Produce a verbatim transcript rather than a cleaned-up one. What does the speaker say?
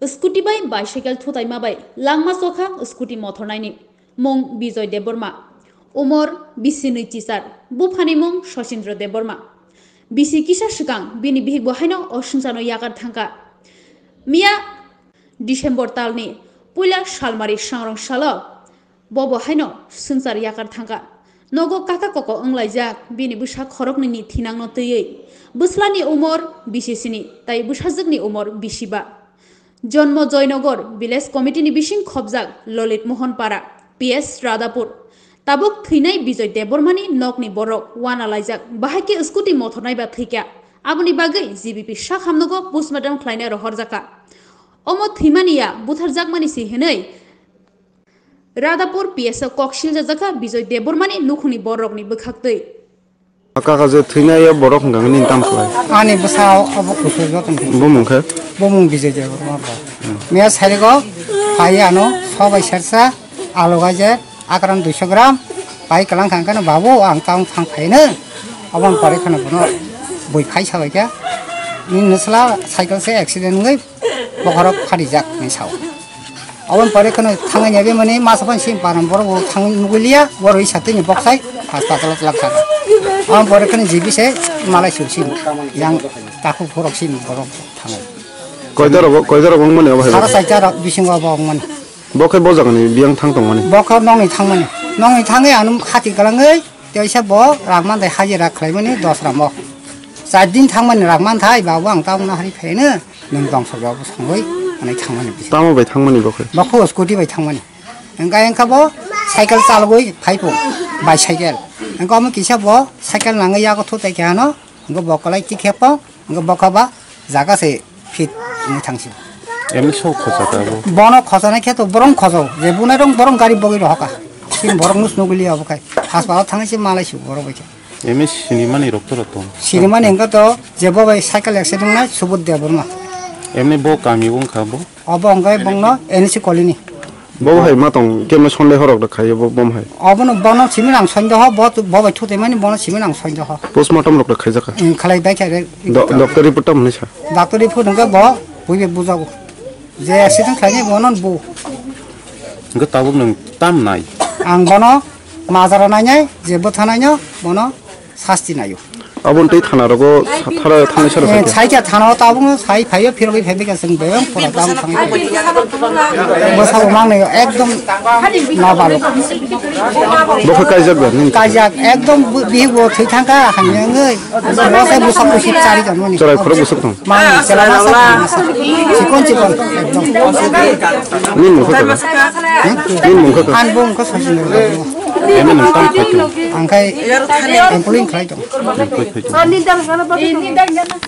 Scooty bai bicycle thutaima bai langma chokha scooty mothornaini. Mung Bijoy Debbarma. Umor bisi nwi chichar. Buphani mung Sachindra Debbarma. Bisi kisa swkang bini bihik bo haino o swngcharno yakar thangkha. Miya December talni puila salmari sangrong salo bo bo haino swngchar yakar thangkha. Nogo kaka koko wnglaijak bini bwsa khoroknwini thinangno twiwi. Bwslani umor bisi sini tai bwsajwkni umor bisi ba. Jonmo Joynagar Village Committee ni bising khobjak Lolit Mohan Para, P S Radhapur. Tabuk thwinai Bijoy Debbarmani nokni borok wana laijak, bahai khe scooty mothornai ba thwikha. Aboni bagwi G B P sak hamnogo postmortem khlaina rohorjakha. Omo thwimani ya butharjakmani se hwnwi Radhapur P S o kok siljajakha Bijoy Debbarmani nukhungni borokni bwkhaktwi. Kaka je thwinai o borok hwnkha hwnwi tam khlai. Ani bwsa obo kusu joto ni. Bumung khe? Bumung Bijoy Debbarma bo. Miya sarigo phai ano sobai sersa, alu gajer, akram duiso gram, pai kalang khan kano babu ang tang thang phaino. Abon pore khano bono bui phai sabai kha. Ni nusla cycle se accident wngwi bokhorok pharijak hinwi sao. Aboni pore kheno thangwi naibe mani masa phani sini paran borok bo thangwi nugwi liya, borok isa tini boksai haspatalo twlak thang. Aboni pore kheno G B se malai suk sini yang takhuk borok sini borok thangwi. Koidorok, koidorok wng mani obo hai Sara bo? Saita rok bisingo bo wng mani. Bo khe bo jagani biyang thang tong mani? Bo khe nongni thang mani. Nongni thangwi ano hati kwlangwi Teisa bo rang manthai hajira khlaimani dos ramo. Char din thangmani rang manthai, babu ang tabukno hari phaino, nwng tongthok babu songwi, hwnwi thangmani bisa. Tamo bai thangmani bo khe? Bo kho scooty bai thangmani. Hwnkhe, hwnkhe bo cycle chalogwi phai pho, bicycle. Hwnkhe omo kisa bo cycle nangwi yago thutai khe ano, hwnkhe bo kwlai tikhe pho, hwnkhe bo khe ba jaga se fit wngwi thangsi. Emni sok khosa ta bo? Bono khosana khe to borong khoso. Je bunai rong borong gari bogwi rohoka. Sin borok nus nuguli abo khai. Haspatalo thangwi se malai si borok bai khe. Emni sinimani rok to rok tong? Sinimani hwnkhe to je bo bai cycle accident nai Subodh Debbarma. Emni bo kami wngkha bo? Obo hwnkhe bongno N C colony. Bo hai ma tong kemne Sunday horok da khayo bo bom hai. Obono bono simin ang sondeho, bo tu, bo bai thutai mani bono simin ang sondeho. Postmortem rok da khaijaka. Ang khalai bai kha re. Do-, doctor report tam hinwi sa. Doctor report hwnkhe bo buibe bujago. Je accident khainai bono bu. Hwnkhe tabuk nwng tam nai? Ang bono majra nainai, je bwtha naino bono sasti naio. Aboni tei thana rogo sa-, thara thani sara Eh, saikha. Saikha thana o tabuk sai phaio phirogwi phaibai kha chwng bebak pura tam thangwi phai. Bwsabo mangnai ekdom nabalo. Bo khe kaijak da nini? Kaijak ekdom bu-, bihik bo thwi thangkha hamya wngwi. Bo khe bwswk bwswk chari tonmani. Chwrai khorok bwswk tong? Mang, chwla masa, masa. Chikon, chikon, ekdom. Nini mung kha kaga? Hmm? Nini mung kha kaga? Ang bo mung kha Sachin Debbarma. Eme nung tam khai tong? Ang khai employee khlai tong. Employee khai tong.